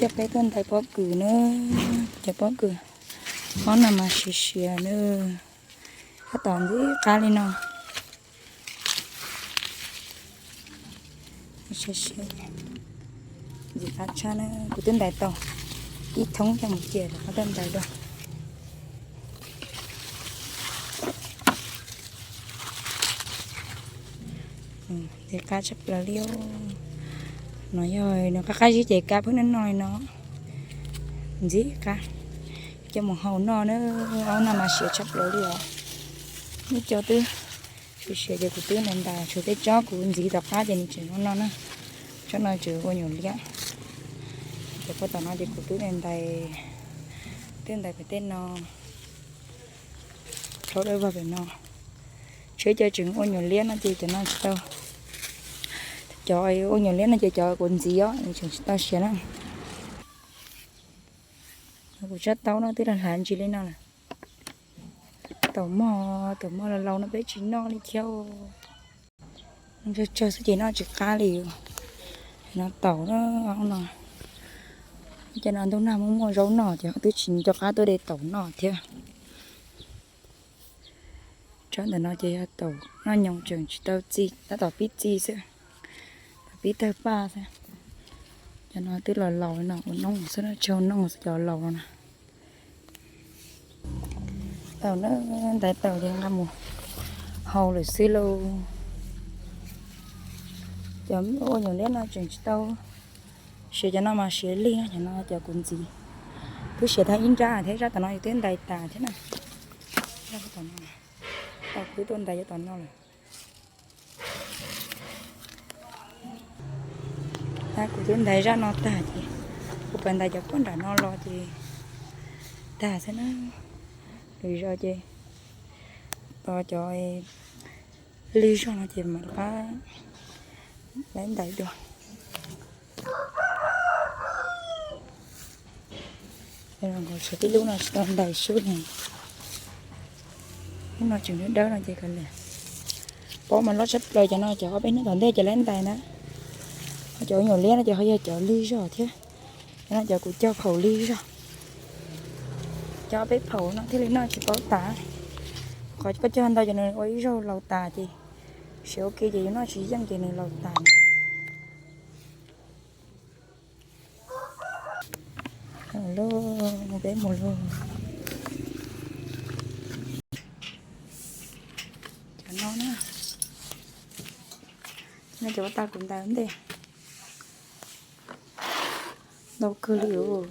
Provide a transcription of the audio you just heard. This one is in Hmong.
Coj peb tuaj ntais pob kws na, cov pob kws ob no mas siav siav na, tab tom ntxim qab li no. Ntxim qab tshaj na, kuv twb ntais tau ib thoob coj mus cia rov qab tuaj ntais dua. Ntxim qab tshaj plaws li. No yog nws qab qab zib ces kab phwb noj noj li no. Ntxim qab, coj mus hau noj na, ob no mas siav tshaj plaws li os. Muaj cov twb siav siav ces kuv twb ntais ntais, tshuav tej tsob kuv ntxiv tom qab ces nws tseem zoo noj na. Tsob no tseem ua nyuam liab. Ces puag tom no ces kuv twb ntais ntais, twb ntais pem tej no, rhaub dawb vog pem no. Tshuav cov tseem ua nyuam liab no ces cov no tsis tau, cov ua nyuam liab no ces cov kuv ntxiv os nws tseem tsis tau siav na. Kuv tsab taub no twb hlav ntsis li no lawm. Taum mog, taum mog laus laus no peb tsis noj li thiab. Tsawg tsawg xwb ces noj tsis qab li. No taum no, no, ces no ntuj nag muaj muaj zaub noj ces twb tsis nco qab tuaj de taum noj thiab. Tsob ntawm no ces yog taum noj nyoos tseem tsis tau txi, tab tom pib txi xwb, tom pib tawg paj xwb. Cov no twb los laus no ua noob xwb, tsis hau noob xwb cov laus no na. Taum na, ntais taum ces nqa mus hau lawm xwb lauj. Cov ua nyuam liab no tseem tsis tau siav, cov no mas siav lig no, cov no cov kuv ntxiv. Twb siav tag ib nrab thiab, zaj tom no yus twb ntais tas thiab na. Tom no, kuv twb tuaj ntais cov tom no lawm. Tab kuv twb ntais zaj no tag ces kuv pais ntais cov puag nram no los ces tag xwb na. Lwm zaus ces tos cov lig zog no ces mam rov qab ntais dua. Tshuav tib lub no tsis tau ntais xwb ne. Lub no tseem dawb dawb no ces kav liam. Pob mas loj tshaj plaws, cov no cov ob peb hnub tom ntej ces lawv ntais na. Cov nyuam liab no ces ho yog cov lig zog thiab. Cov no cov kuv cog phaum lig zog. Cov ob peb phaum no thiaj li noj tsis paub tas. Qhov koj cog ntau ces nws ua ib zaug laus tas ces siav ua ke ces yus noj tsis yeej ces nws laus tas. Lauj, peb mus lauj. Cov no na, nej cov pab tag kuv ntais ua ntej. Ntau kawg li os.